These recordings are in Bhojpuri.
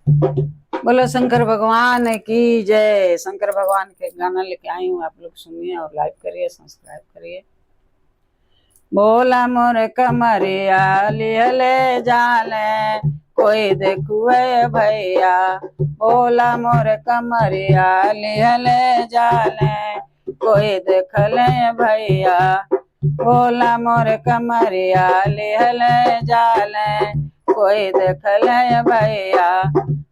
बोलो शंकर भगवान की जय। शंकर भगवान के गाना लेके आई हूँ, आप लोग सुनिए और लाइक करिए, सब्सक्राइब करिए। बोला मोर कमरिया लिहले जाले, कोई देखुए भैया। बोला मोर कमरिया लिहले जाले, कोई देखले भैया। बोला मोर कमरिया लिहले जाले, कोई देखले भैया।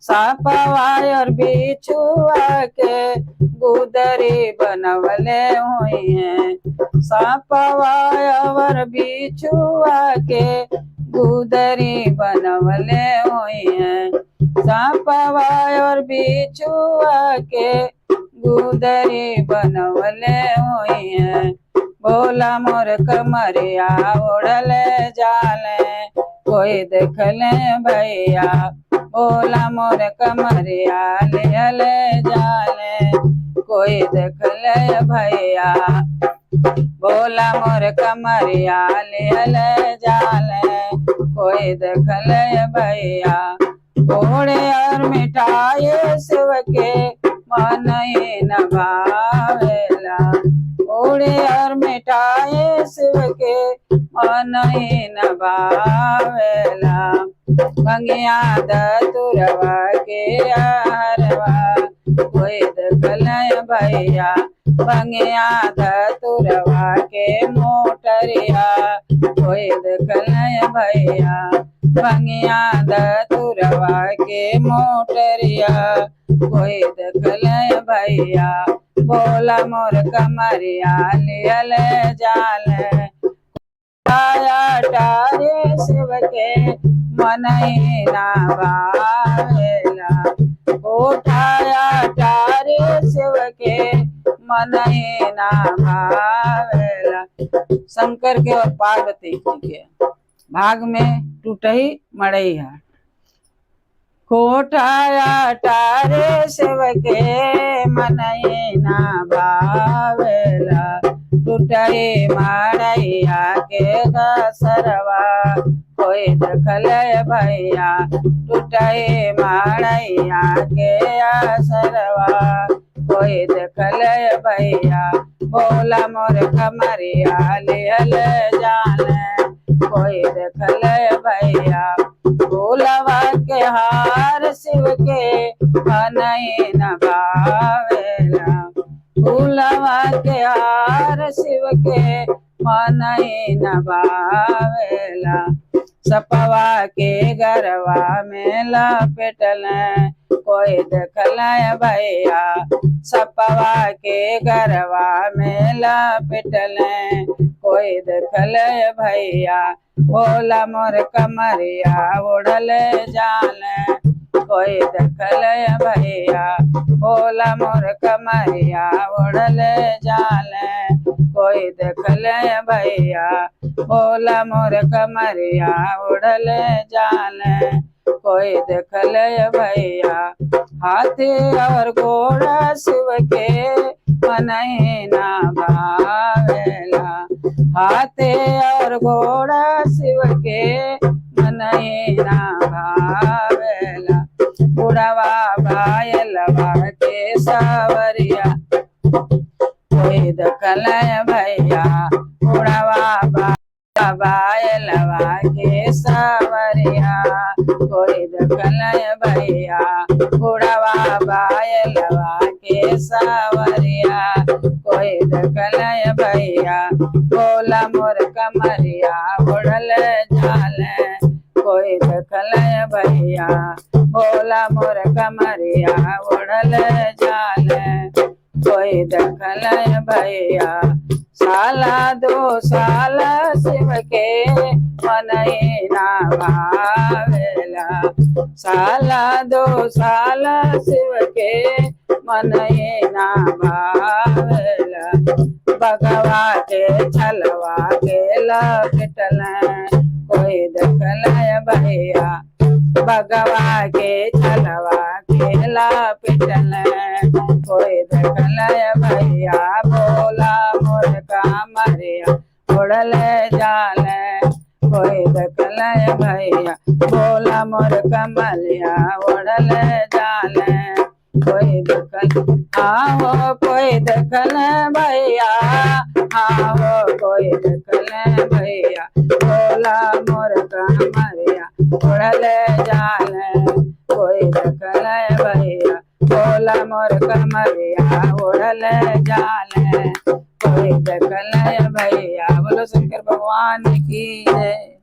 सापवा और बिछुआ के गुदरी बनवले हुई है। सापवा और बिछुआ के गुदरी बनवले हुई है। सापवा और बिछुआ के गुदरी बनवले हुई है। बोला मोर कमरिया ओढ़ले जाले, कोई देखले भैया। बोला मोर कमरिया लिहले जाले, कोई देखले भैया। बोला मोर कमरिया लिहले जाले, कोई देखले भैया। घोड़े और मिठाई शिव के मन ही न भावेला। घोड़े और मिठाई शिव के मन ही न भावेला। भंगिया दतुरवा के हरवा, कोई देखले भैया। भंगिया दतुरवा के मोटरिया, कोई देखले भैया। भंगिया दतुरवा के मोटरिया, कोई देखले भैया। बोला मोर कमरिया लिहले जाले, आया टारे शिव के मन ही ना भावेला। उठाया टारे शिव के मन ही ना भावेला। शंकर के और पार्वती जी के भाग में टूटही मड़ई है। कोठाया टारे शिव के मन ही ना भावेला। टूटही मड़ैया के घसरवा, कोई देखले भैया। टूटही मड़ैया के असरवा, कोई देखले भैया। बोला मोर कमरिया लिहले जाले, कोई देखले भैया। भोलवा के हार शिव के मन ही न भावेला। फूलवा के हार शिव के मन ही न भावेला। सपवा के गरवा में लपेटल, कोई देखले भैया। सपवा के गरवा में लपेटल, कोई देखले भैया। बोला मोर कमरिया ओढ़ले जाले, कोई देखले भैया। बोला मोर कमरिया ओढ़ले जाले, कोई देखले भैया। बोला मोर कमरिया ओढ़ले जाले, कोई देखले भैया। हाथी और घोड़ा शिव के मन ही ना भावेला। हाथी और घोड़ा शिव के मन ही ना भावेला। बुढ़वा बायलवा के सावरिया, कोई देखले भैया। बुढ़वा बायलवा के सावरिया, कोई देखले भैया। बुढ़वा बायलवा के सावरिया, कोई देखले भैया। बोला मोर कमरिया ओढ़ले जाले, कोई देखले भैया। बोला मोर कमरिया ओढ़ले जाले, कोई देखले भैया। साला दो साला शिव के मन ही ना भावेला। साला दो साला शिव के मन ही ना भावेला। बगवा के छलवा के लपेटल, कोई देखले भैया। बगवा के छलवा के लपेटल, कोई देखले भैया। बोला मोर कमरिया ओढ़ले जाले, कोई देखल भैया, बोला मोर कमलिया ओढ़ल जाले। कोई देखल आहो कोई देखल भैया, आहो कोई देखल भैया, बोला मोर कमलिया ओढ़ल जाले। कोई देखल भैया, बोला मोर कमरिया ओढ़ल जाले। कोई देखल भैया। बोलो शंकर भगवान की जय।